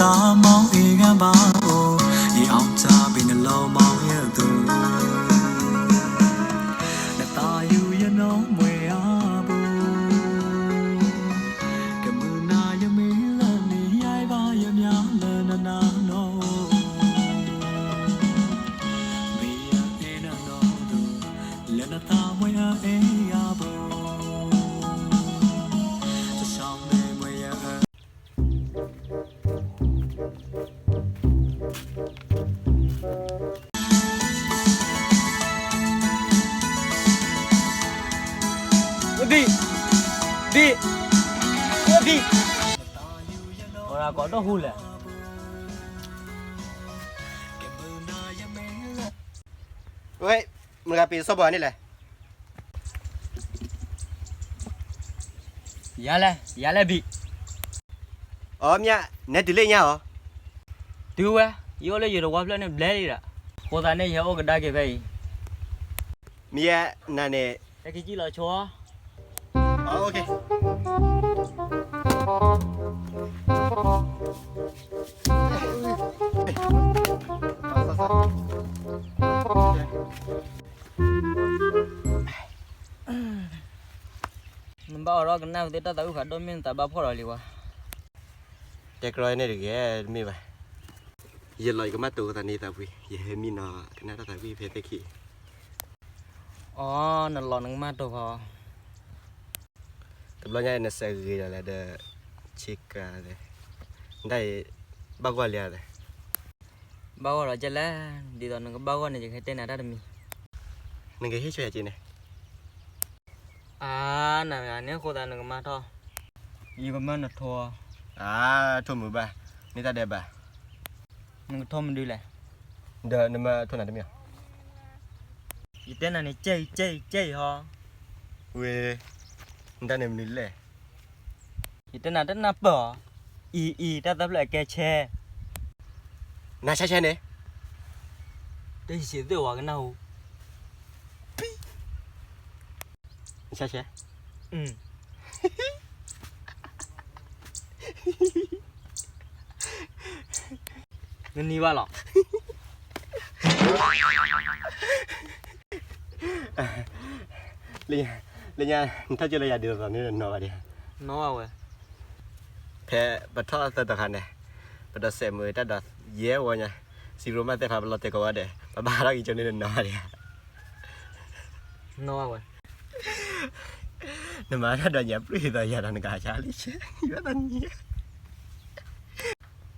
တၢ်မီၢ်အံၤဂၤဘၣ်အိၣ်, ယအီၣ်တၢ်ဘ့ၣ်နလီၤမီၢ်ယဲၢ်သိး, နသးယုၢ်ယနီၢ်မွဲအါဘိ, ကမုာ်နၤယမ့ၢ်လၢနံၤယါဘၣ်ယမၠါလၢနနၤနီၢ်, မ့ၢ်ယအဲၣ်နနီၢ်သိး, လၢနသးမွဲအါအဲၣ်ယါဘိ, တၢ်ဆၢမ့ၢ်မွဲယဲၢ် ဒံၣ်, ဒံၣ်, ဒံၣ်, အိၣ်ဒံၣ်, အိၣ်ဒၣ်ကိးဒိၣ်ဟူလဲၣ်, ဝဲ, မတၤဂၤပ့ၤစီၤဘီန့ၣ်လဲၣ်, ယၤလဲၣ်, ယၤလဲၣ်ဘံၣ်, အီ မၠၣ်, နဲတုၤလၢညါအီၤ, တုၤဝဲ, ယအိၣ်လၢယတဝီဖျၢၣ်န့ၣ်ဘျဲလံဒီး, ဃိသးန့ၣ်ယဟဲအိၣ်ကဒါက့ၤဖဲအံၤ, မ့ၢ်ယဲနၤန့ၣ်, ဟဲက့ၤကံၣ်လီၤဆိ, နဘၣ်အိးထီၣ်ကနၣ်ဝဲသ့ၣ်တၢ်သးဝံၣ်ဖးဒိၣ်မ့ၢ်နသးဘၣ်ဖှီၣ်ဒီးလံဝဲ, တဲကြီန့ၣ်တဂ့ၤတမ့ၢ်ဘၣ်, ယလီၤယကမၣ်တိၤသးန့ၣ်သးဝံၣ် ယဟဲမံနီၤကနၣ်တၢ်သးဝံၣ်ဖဲသ့ၣ်ခံ, အီ နလီၤနကမၣ်တိၤဖီ တဘျီညါအံၤနစဲးဂ့ၤဒီးလဲၣ်ဒီး, ဆ့ကၤလဲၣ်, နတၢ်အံၤ, ဘၣ်ဂီၢ်လံဧါလဲၣ်, ဘၣ်ဂီၢ်လီၤကဲလဲၣ်, ဒ်သိးနကဘၣ်ဂီၢ်န့ၣ် ယကဟဲတဲနၤတၢ်တမံၤ, နကဟ့ၣ်ဆိယၤက့န့ၣ်, အါ, နဂၤန့ၣ်ဃိသးနကမၣ်ထီၣ်, ယကမၢနထိ, အါ, ထိၣ်မုာ်ဘၣ်, န့ၢ်တၢ်ဒဲးဘး, နကထိမနုၤလဲၣ်, ဒီးနမၢထိၣ်နၤတမံၤ, ယတဲနၤန့ၣ် ကဲအံၤ ကဲအံၤ ကဲအံၤဟီ, ဝဲ, နတၢ်န့ၣ်မနုၤလဲၣ်, ယတဲနၤတနၢ်ပၢၢ်အီၤ, အံၤ အံၤ တၢ်သၢဖျၢၣ်အကဲဆဲ, နဆဲဆဲန့ၣ်, တဟံးသ့ၣ်ဝဲကနၢ်ဟူ, နဆဲဆဲ, နနံၤဘၣ်လီၤ လၢညါ နထီၣ်ကၠိလၢယၤဒ်သိးသိးန့ၣ်နီၢ်ဘၣ်ဒံး, နီၢ်ဘၣ်ဝဲ, ဖဲပထီၣ်သၢတီၤခါန့ၣ်, ပဒီးစဲးမုာ်တၢ်ဒီးယဲဝဲညါ, စံရိမးသဲဖးပလီၤတဲာ်ကိးဂၤဒဲး, ပဘၣ်ဟးထီၣ်က့ၤကၠိန့ၣ်နီၢ်ဘၣ်ဒံး, နီၢ်ဘၣ်ဝဲ, နမၤတၢ်ဒွးညၣ်ပြံၢ်သိးယၤဒီးနကဟးဆါလံဆဲ, ယဘၣ်သးနံၤ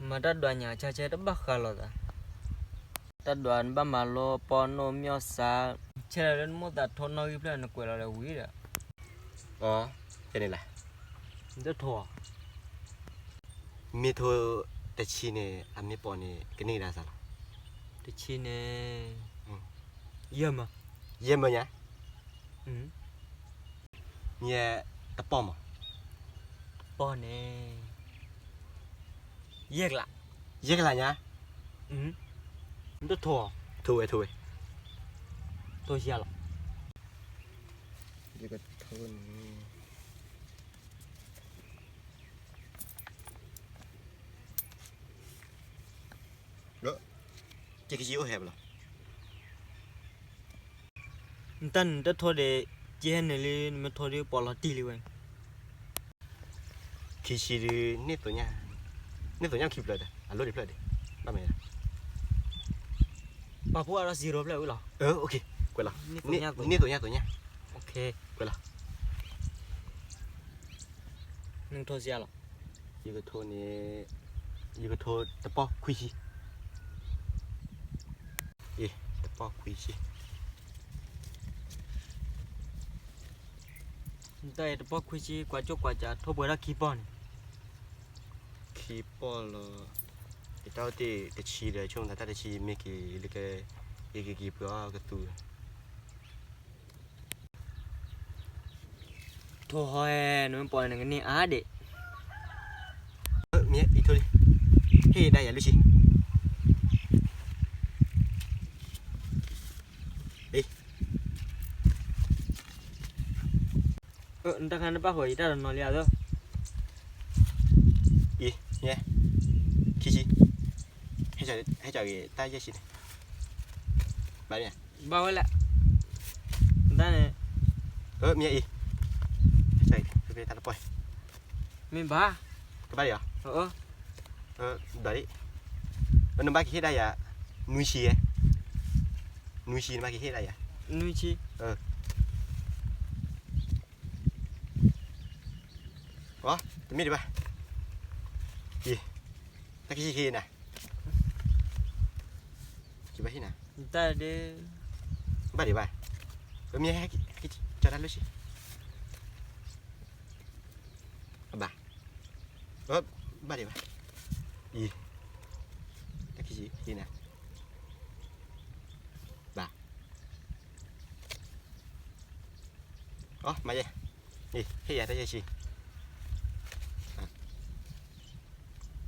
မၤတၢ်ဒွးညၣ်ဆါဆဲတဘၣ်ဃးလိာ်သး, တၢ်ဒွးနဘၣ်မၤလိပီနိၣ်မၠီၣ်စါ, ဆဲးလၢနမိၢ်သးထိနီၣ်ဂံၢ်ဖျၢၣ်နကွဲးလီၤဒီးဝံၤဒီး, အီ, ကဲန့ၣ်လဲၣ်, နတထိ, မ့ၢ်ထိတဆံန့ၣ် အမ့ၢ်ပိာ်န့ၣ် ကန့ၢ်ကဒါစၢ်လီၤ, တဆံန့ၣ်, ယဲၢ်မၢ, ယဲၢ်မၢညါ မ့ၢ်တပီၢ်မး, တပီၢ်န့ၣ်, ယဲၢ်ကလး, ယဲၢ်ကလးညါ, နတထိ, ထိဝဲထိဝဲ, ထိဆံလီၤ, ယကထိန့ၣ်, ကကယံအိၣ်ဟဲပလီၤ နတၢ်နတထိဒီး, ကဟဲနုာ်လံ နမ့ၢ်ထိဒီးပိာ်လီၤတံၢ်လံဝဲ, ခံဆံဒုး, န့ၢ်သိညၣ်, န့ၢ်သိညၣ်ခံဖျၢၣ်ဒီး အလိၣ်တဖျၢၣ်ဒီး, ဘၣ်မ့ၢ်, ပာ်ဖှိၣ်အါထီၣ်စံရိဖျၢၣ်ဝံၤလီၤ, ကွဲးလီၤ, န့ၢ်သိညၣ်သိညၣ်, ကွဲးလီၤ, နကထိစံလီၤ, ယကထိန့ၣ်, ယကထိတပီၢ်ခွံဆံ အ့, တပီၢ်ခွံဆံ, နတၢ်အံၤတပီၢ်ခွံဆံ ကွၢ်ကၠိကွၢ်စး ထိပှဲၤထီၣ်ခံပီၢ်န့ၣ်, ခံပီၢ်လီၤ, ယတၢ်အိၣ်တ့ၢ်တဆံဒီး ဆိကမိၣ်သးတၢ်တဆံမ့ၢ်က့ၤလၢက, ယကက့ၤပှ့ၤအီၣ်ကသူ, ထိဟီ, နမ့ၢ်ပိာ်န့ၣ်နကန့ၢ်အါဒံး, မ့ၢ်အံၤထိလံ, ဟ့ၣ်ဒၣ်ယၤလွံၢ်ဆံ, အ့, နတၢ်ခါနဘၣ်ဃီၤယတၢ်တနီၤလံဧါသၢ, အံၤ, ခံဆံ ဟဲကၠီဂ့ၤတၢ်ယဲၢ်ဆံန့ၣ်, ဘၣ်န့ၣ်, ဘၣ်ဝဲလဲၣ်, တၢ်န့ၣ်, အၢ မ့ၢ်အံၤ, ဟဲကၠီဂ့ၤ တၢ်တပီၢ်, မ့ၢ်ဘၣ်, ကဘၣ်ဒံးဧါ, ဘၣ်ဒံး, နဘၣ်ကဟ့ၣ်ဒၣ်ယၤ, နွံဆံ, နွံဆံ နဘၣ်ကဟ့ၣ်ဒၣ်ယၤ, နွံဆံ, တမ့ၢ်ဒံးဘၣ်, အံၤ, တၢ်ခံဆံခံနၤ, ကဘၣ်ဟ့ၣ်နၤ, တၢ်ဒ်, ဘၣ်ဒံးဘၣ်, ပမ့ၢ်ဟဲကၠီတၢ်လွံၢ်ဆံ, အဘၣ်, ဘၣ်ဒံးဘၣ်, အံၤ, တၢ်ခံဆံခံနၤ, ဘၣ်, အီ မၤယဲ, အံၤ ဟ့ၣ်ယၤတၢ်ယဲၢ်ဆံ,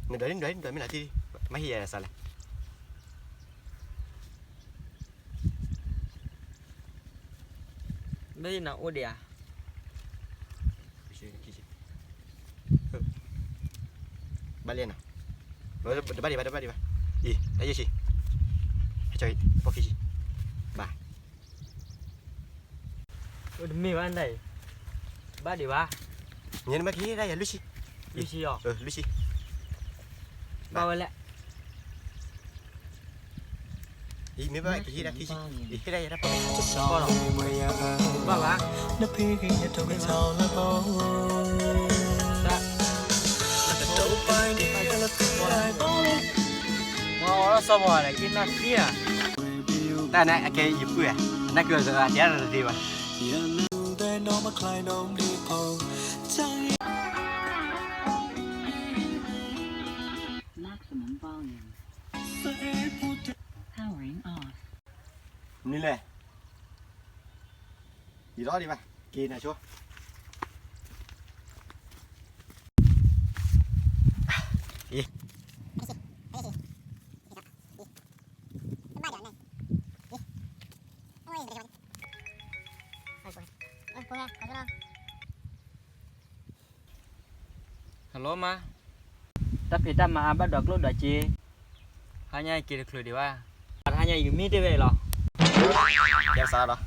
နဒွးလံ နဒွးလံ နဒွးမ့ၢ်လီၤတံၢ်, မ့ၢ်ဟ့ၣ်ယၤစးလဲၣ်, မ့ၢ်နအိၣ်ဒံးဧါ, ဘၣ်လဲၣ်နီၤ, တဘၣ်ဒံးဘၣ် တဘၣ်ဒံးဘၣ်, အံၤ တၢ်ယဲၢ်ဆံ, ဟဲကၠီ ပီၢ်ခံဆံ, ဘၣ်, အိၣ်တမ့ၢ်ဘၣ်နတၢ်အံၤ, ဘၣ်ဒံးဘၣ်, မ့ၢ်နဘၣ်ကဟ့ၣ်ဒၣ်ယၤလွံၢ်ဆံ, လွံၢ်ဆံအီၤ, လွံၢ်ဆံ, ဘၣ်ဝဲလဲၣ်, အံၤ မ့ၢ်ဘၣ်ကဟ့ၣ်ဒၣ်ခံဆံ, အံၤ ဟ့ၣ်ဒၣ်ယၤတၢ်ပီၢ်, ဘၣ်ဘၣ်, မ့ၢ်အီၤလီၤစီၤပၤန့ၣ် က့ၤနၢ်သံဧါ, တၢ်န့ၣ်အကဲယပုၢ်ဧါ, နၢ်က့ၤအီၤတဂၤ တဲတသ့ဘၣ် Maximum volume. နံၤလဲၣ်, ယံၤလီၤဒံးဘၣ်, က့ၤနၤဆိ, အံၤ ဟဲလီၤမါ, တၢ်ဖံးတၢ်မၤအါဘၣ်ဒီးကျိၣ်ဒီးစ့, ဟါညါက့ၤတချုးဒံးဘၣ်, ဟါညါအံၤကမံတ့ၢ်ဝဲအံၤလီၤ, ကဲစးလီၤ,